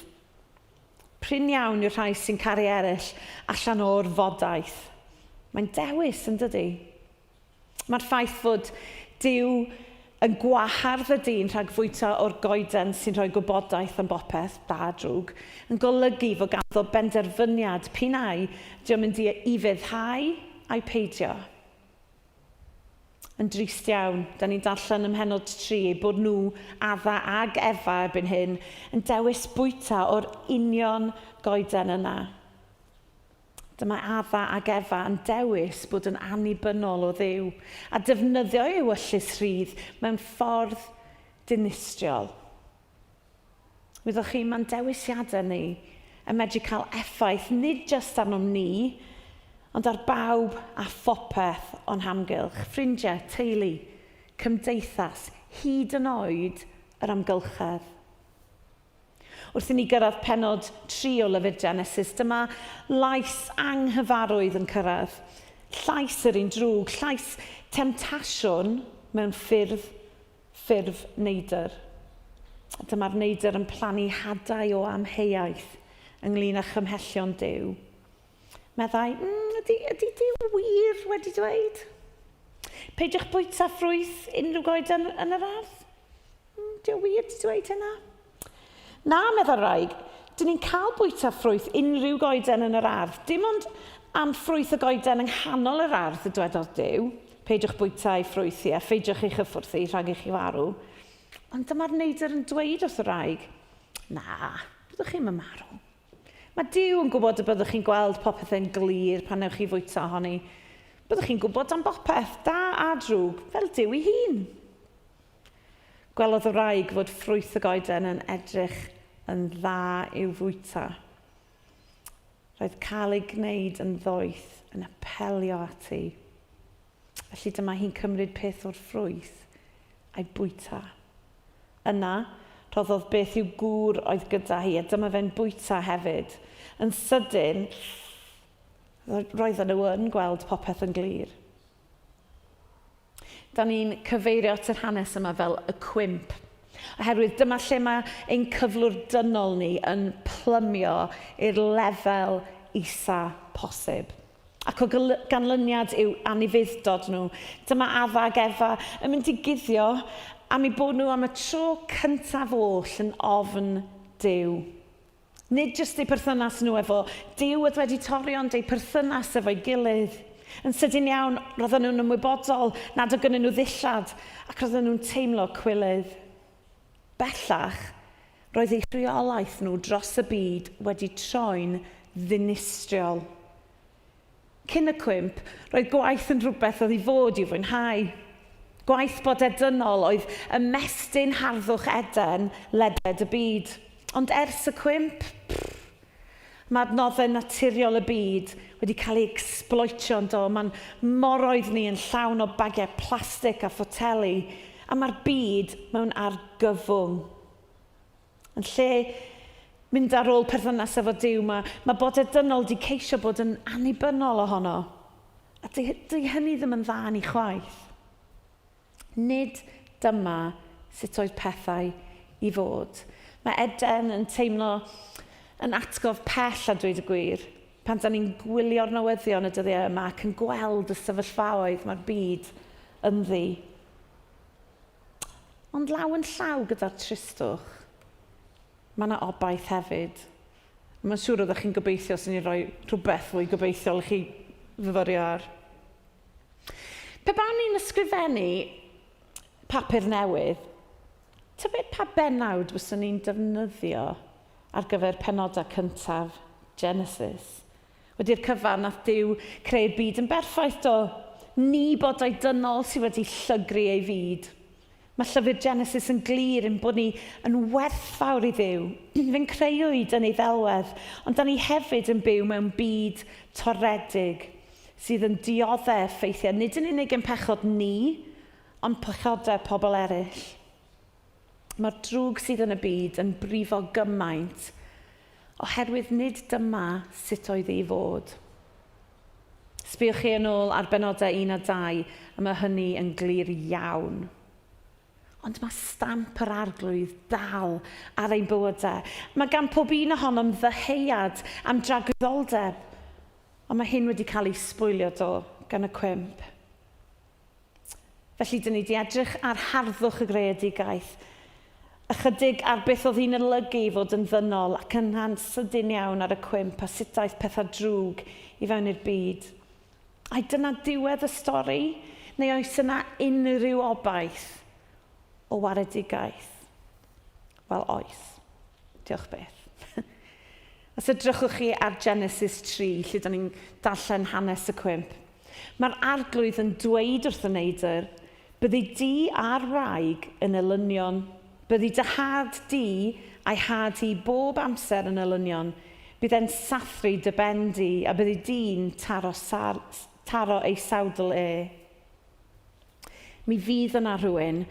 Prin iawn yw'r rhai sy'n caru eraill allan o'r fodaeth. Mae'n dewis, yn dydy? Mae'r ffaith fod Duw yn gwahardd y dyn rhag fwyta o'r goeden sy'n rhoi gwybodaeth am bopeth, da a drwg, yn golygu fod ganddo benderfyniad p'un ai ydy o'n mynd i ufuddhau ai peidio. Yn drist iawn, da ni'n darllen ym mhennod 3 eu bod nhw, Adda ag Efa erbyn hyn, yn dewis bwyta o'r union goeden yna. Dyma Adda ag Efa yn dewis bod yn annibynnol o Dduw a defnyddio eu ewyllys rhydd mewn ffordd dinistriol. Wyddoch chi, mae'n dewisiadau ni yn medru cael effaith nid jyst arnom ni, ond ar bawb a phopeth o'n hamgylch, ffrindiau, teulu, cymdeithas, hyd yn oed yr amgylchedd. Wrth i ni gyrraedd pennod 3 o Lyfr Genesis, dyma lais anghyfarwydd yn cyrraedd. Llais yr un drwg, llais temtasiwn mewn ffyrdd, ffurf neidr. A dyma'r neidr yn plannu hadau o amheuaeth ynglyn â chymhellion Duw. Meddai, mm, ydy, ydy Duw wir wedi dweud? Peidiwch bwyta ffrwyth unrhyw goeden yn yr ardd? Mm, di o wir di dweud hynna? Na, meddai'r wraig, dyn ni'n cael bwyta ffrwyth unrhyw goeden yn yr ardd, dim ond am ffrwyth y goeden yng nghanol yr ardd y dwedodd Duw, peidiwch bwyta ei ffrwyth hi a pheidiwch ei chyffwrdd hi rhag i chi farw. Ond dyma'r neidr yn dweud wrth y wraig, na, byddwch chi'm yn marw. Mae Duw yn gwybod y byddwch chi'n gweld popeth yn glir pan newch chi fwyta ohoni. Byddwch chi'n gwybod am bopeth, da a drwg, fel Duw ei hun. Gwelodd y wraig fod ffrwyth y goeden yn edrych yn dda i'w fwyta. Roedd cael ei gwneud yn ddoeth yn apelio ati. Felly dyma hi'n cymryd peth o'r ffrwyth a'i bwyta. Yna, rhoddodd beth i'w gŵr oedd gyda hi, a dyma fe'n bwyta hefyd. Yn sydyn, roedden nhw yn gweld popeth yn glir. Da ni'n cyfeirio at yr hanes yma fel y cwymp. Oherwydd dyma lle mae ein cyflwr dynol ni yn plymio i'r lefel isa posib. Ac o ganlyniad i'w anufudd-dod nhw, dyma Adda ac Efa yn mynd i guddio am eu bod nhw am y tro cyntaf oll yn ofn Duw. Nid jyst eu perthynas nhw efo Duw oedd wedi torri ond eu perthynas efo'i gilydd. Yn sydyn iawn, roedden nhw'n ymwybodol nad oedd gynnyn nhw ddillad ac roedden nhw'n teimlo cwilydd. Bellach, roedd eu rheolaeth nhw dros y byd wedi troi'n ddinistriol. Cyn y cwymp, roedd gwaith yn rhywbeth oedd i fod i'w fwynhau. Gwaith bodau dynol oedd ymestyn harddwch Eden ledled y byd. Ond ers y cwymp, pff, mae adnoddau naturiol y byd wedi cael eu ecsbloetio yn do? Mae'n moroedd ni yn llawn o bagiau plastig a photeli, a mae'r byd mewn argyfwng. Yn lle mynd ar ôl perthynas efo Duw, mae, mae bodau dynol di ceisio bod yn annibynnol ohono. A dy, dy hynny ddim yn dda ni chwaith. Nid dyma sut oedd pethau i fod. Mae Eden yn teimlo yn atgof pell a dweud y gwir, pan da ni'n gwylio'r newyddion y dyddiau yma ac yn gweld y sefyllfaoedd mae'r byd ynddi. Ond law yn llaw gyda'r tristwch, mae yna obaith hefyd. Mae'n siŵr oeddech chi'n gobeithio 'swn i'n rhoi rhywbeth fwy gobeithiol i chi fyfyrio ar. Pe bawn i'n ysgrifennu papur newydd, tybed pa bennawd fyswn i'n defnyddio ar gyfer penodau cyntaf Genesis? Wedi'r cyfan, nath Duw creu'r byd yn berffaith, do? Ni bodau dynol sydd wedi llygru ei fyd. Mae llyfr Genesis yn glir ein bod ni yn werthfawr i Dduw. Fe'n creuwyd yn ei ddelwedd, ond da ni hefyd yn byw mewn byd toredig sydd yn dioddef effeithiau nid yn unig ein pechod ni, ond pechodau pobl eraill. Mae'r drwg sydd yn y byd yn brifo gymaint oherwydd nid dyma sut oedd i fod. Sbïwch chi yn ôl ar benodau 1 a 2 a mae hynny yn glir iawn. Ond mae stamp yr Arglwydd dal ar ein bywydau. Mae gan pob un ohonom ddyheuad am dragwyddoldeb, ond mae hyn wedi cael ei sbwylio do gan y cwymp. Felly, dyn ni wedi edrych ar harddwch y greadigaeth, ychydig ar beth oedd hi'n olygu i fod yn ddynol ac yna'n sydyn iawn ar y cwymp a sut daeth pethau drwg i fewn i'r byd. Ai dyna diwedd y stori? Neu oes yna unrhyw obaith o waredigaeth? Wel, oes. Diolch byth. Os edrychwch chi ar Genesis 3, lle da ni'n darllen hanes y cwymp, mae'r arglwydd yn dweud wrth y neidr, byddi di a'r wraig yn elynion, byddi dy had di a'i had hi bob amser yn elynion, bydd e'n sathru dy ben di, a byddi di'n taro, taro ei sawdl e. Mi fydd yna rhywun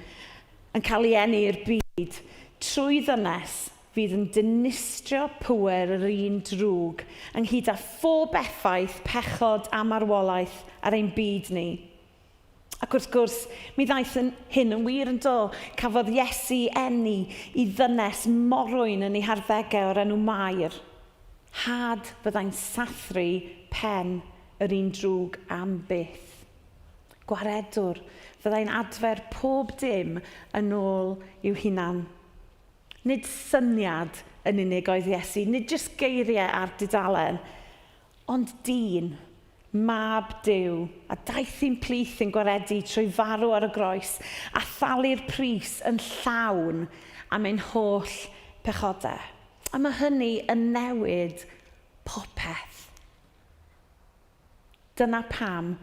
yn cael ei eni i'r byd trwy ddynes fydd yn dinistrio pŵer yr un drwg, ynghyd â phob effaith pechod a marwolaeth ar ein byd ni. Ac wrth gwrs, mi ddaeth yn hyn yn wir yn do. Cafodd Iesu eni i ddynes morwyn yn ei harddegau o'r enw Mair. Had fyddai'n sathru pen yr un drwg am byth. Gwaredwr, fyddai'n adfer pob dim yn ôl i'w hunan. Nid syniad yn unig oedd Iesu, nid jyst geiriau ar dudalen, ond dyn, mab Duw, a daeth i'n plith yn gwaredu trwy farw ar y groes a thalu'r pris yn llawn am ein holl pechodau. A mae hynny yn newid popeth. Dyna pam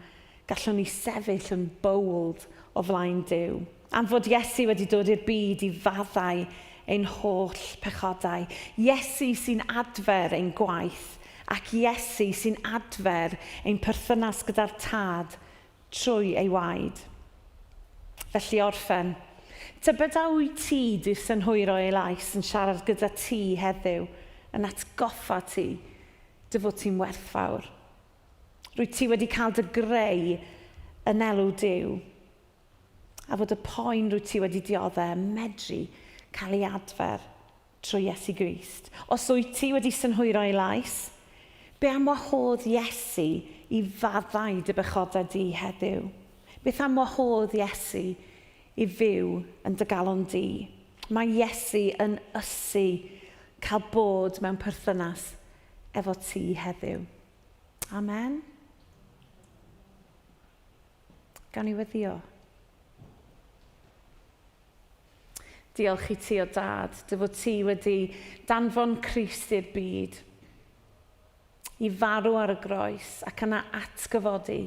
gallwn ni sefyll yn bold o flaen Duw. Am fod Iesu wedi dod i'r byd i faddau ein holl pechodau. Iesu sy'n adfer ein gwaith ac Iesu sy'n adfer ein perthynas gyda'r Tad trwy ei waed. Felly orffen. Tybed a wyt ti 'di synhwyro ei lais yn siarad gyda ti heddiw, yn atgoffa ti dy fod ti'n werthfawr. Rwyt ti wedi cael dy greu yn elw Duw, a fod y poen rwyt ti wedi dioddef yn medru cael ei adfer trwy Iesu Grist. Os wyt ti wedi synhwyro ei lais, be am wahodd Iesu i faddau dy bechodau di heddiw? Beth am wahodd Iesu i fyw yn dy galon di? Mae Iesu yn ysu cael bod mewn perthynas efo ti heddiw. Amen. Gawn ni weddio. Diolch i ti o dad, dy fod ti wedi danfon Crist i'r byd i farw ar y groes ac yna atgyfodi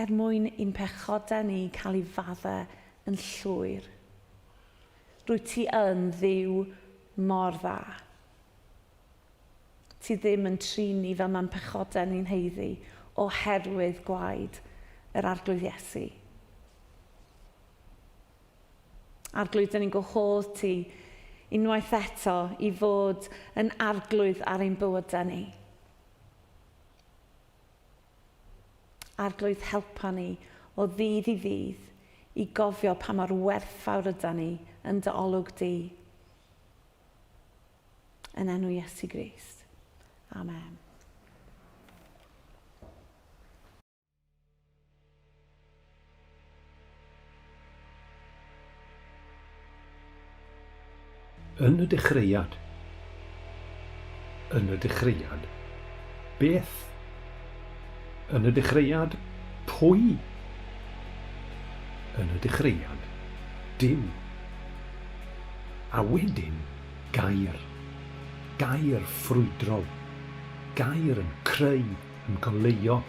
er mwyn i'n pechodau ni cael ei faddau yn llwyr. Rwyt ti yn Dduw mor dda. Ti ddim yn trin ni fel mae'n pechodau ni'n haeddu oherwydd gwaed yr Arglwydd Iesu. Arglwydd, dyn ni'n gwahodd ti unwaith eto i fod yn arglwydd ar ein bywydau ni. Arglwydd, helpa ni o ddydd i ddydd i gofio pa mor werthfawr yda ni yn dy olwg di. Yn enw Iesu Grist. Amen. Yn y dechreuad. Yn y dechreuad. Beth? Yn y dechreuad, pwy? Yn y dechreuad, Duw. A wedyn, gair. Gair ffrwydrol. Gair yn creu, yn goleuo,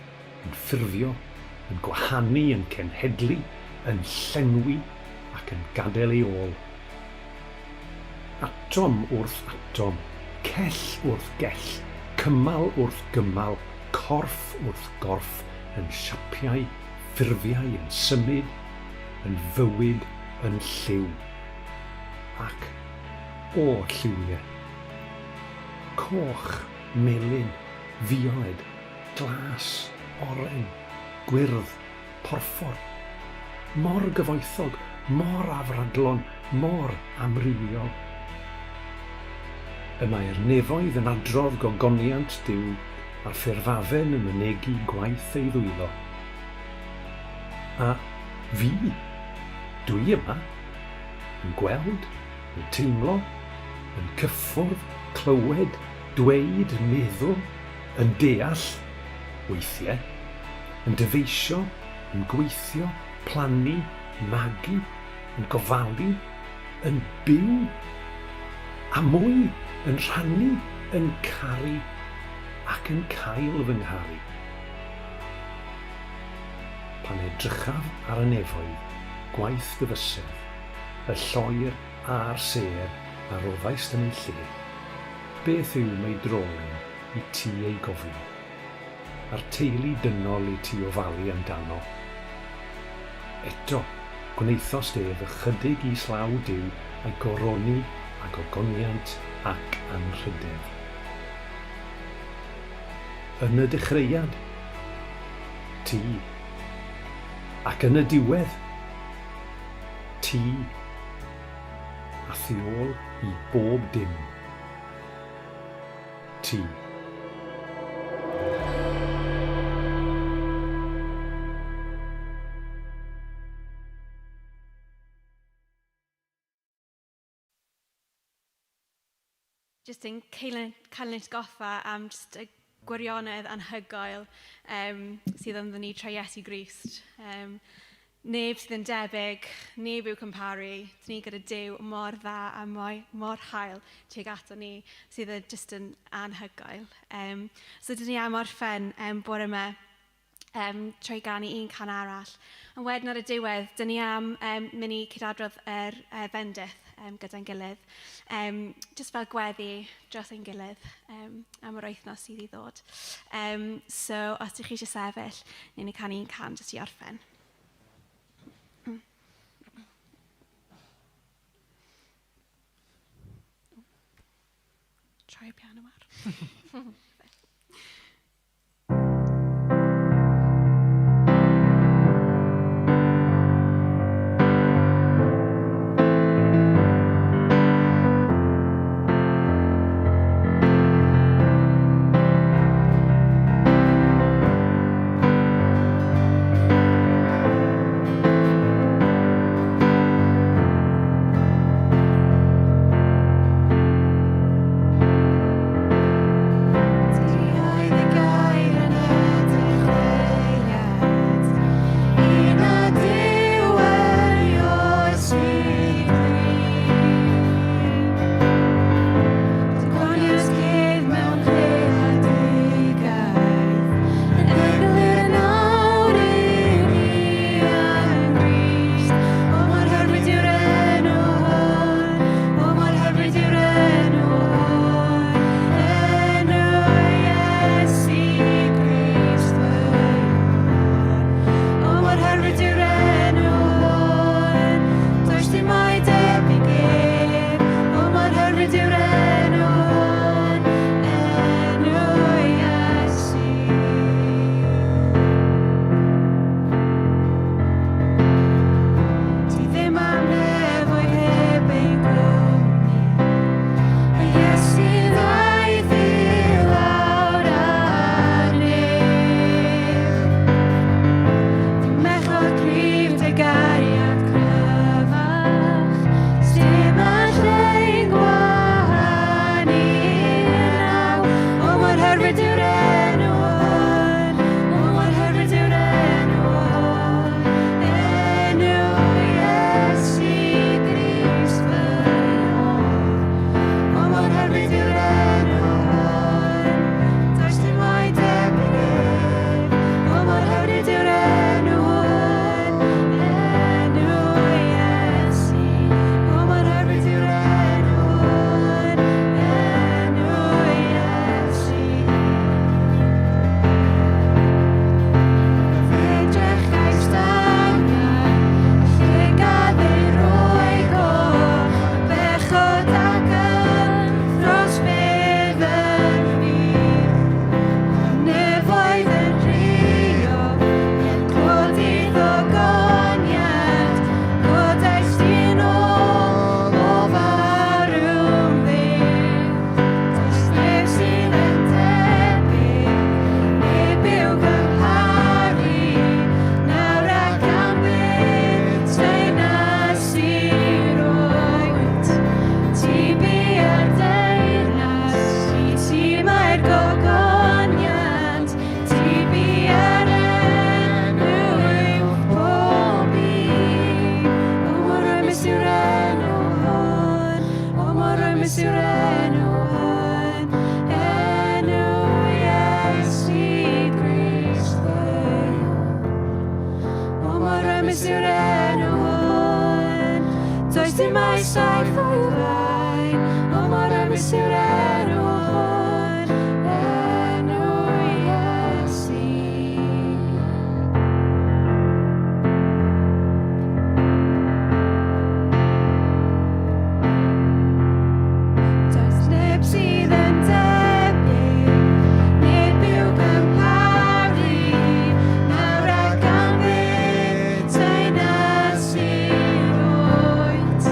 yn ffurfio, yn gwahanu, yn cenhedlu, yn llenwi ac yn gadael ei ôl. Atom wrth atom, cell wrth gell, cymal wrth gymal, corff wrth gorff, yn siapiau, ffurfiau, yn symud, yn fywyd, yn lliw. Ac, o, lliwiau. Coch, melyn, fioled, glas, oren, gwyrdd, porffor. Mor gyfoethog, mor afradlon, mor amrywiol. Y mae'r nefoedd yn adrodd gogoniant Duw, a'r ffurfafen yn mynegi gwaith ei ddwylo. A fi, dwi yma, yn gweld, yn teimlo, yn cyffwrdd, clywed, dweud, meddwl, yn deall, weithiau, yn dyfeisio, yn gweithio, plannu, magu, yn gofalu, yn byw, a mwy, yn rhannu, yn caru, ac yn cael fy ngharu. Pan edrychaf ar y nefoedd, gwaith dy fysedd, y lloer a'r sêr a roddaist yn eu lle, beth yw meidrolyn i ti ei gofio, a'r teulu dynol i ti ofalu amdano? Eto, gwnaethost ef ychydig islaw Duw a'i goroni â gogoniant ac anrhydedd. Yn y dechreuad, ti. Ac yn y diwedd, ti. A thu ôl i bob dim, ti. Jyst yn cael cael ein atgoffa am jyst y gwirionedd anhygoel um, sydd ynddo ni trwy Iesu Grist. Um, neb sydd yn debyg, neb i'w cymharu. Dyn ni gyda Duw mor dda a mor, mor hael tuag ato ni sydd yn jyst yn anhygoel. Um, so dyn ni am orffen um, bore yma um, trwy ganu un can arall. Ond wedyn ar y diwedd, dyn ni am um, mynd i cydadrodd yr fendith um, gyda'n gilydd. Um, just fel gweddi dros ein gilydd um, am yr wythnos sydd i ddod. Um, so, os ydych chi eisiau sefyll, ni'n ni canu un can jyst i orffen. Try piano ar. rymus yw'r enw hwn, o mor rymus yw'r enw hwn, enw Iesu Grist fy Iôr. O mor rymus yw'r enw hwn, does dim maes a'i flaen, o mor rymus yw'r enw hwn, enw Iesu. Does neb sydd yn debyg, neb i'w gymharu, nawr ac am byth, teyrnas i'r oed.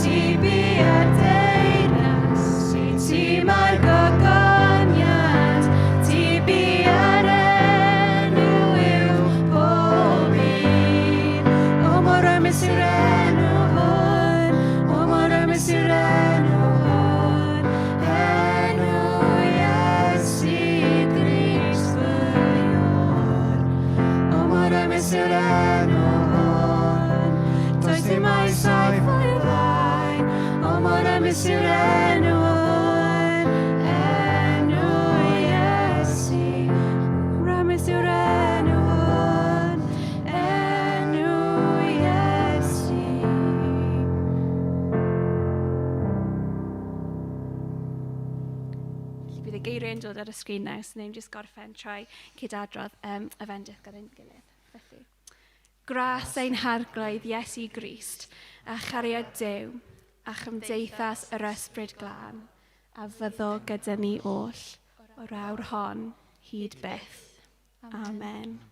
Ti bia'r deyrnas, i ti mae'r gogoniant, ti bia'r enw yw pob un. O mor rymus yw'r enw hwn, o mor rymus yw'r enw hwn, enw Iesu Grist fy Iôr. O mor rymus yw'r enw hwn, does dim oes o'i flaen, o mor rymus yw'r enw hwn, enw Iesu. Rymus yw'r enw hwn, enw Iesu. Felly bydd y geiriau yn dod ar y sgrin nawr, so ni'n jyst gorffen trwy cydadrodd y fendith gyda'n gilydd. Felly, gras ein Harglwydd Iesu Grist, a chariad Duw, a chymdeithas yr Ysbryd Glân, a fyddo gyda ni oll, o'r awr hon, hyd byth. Amen.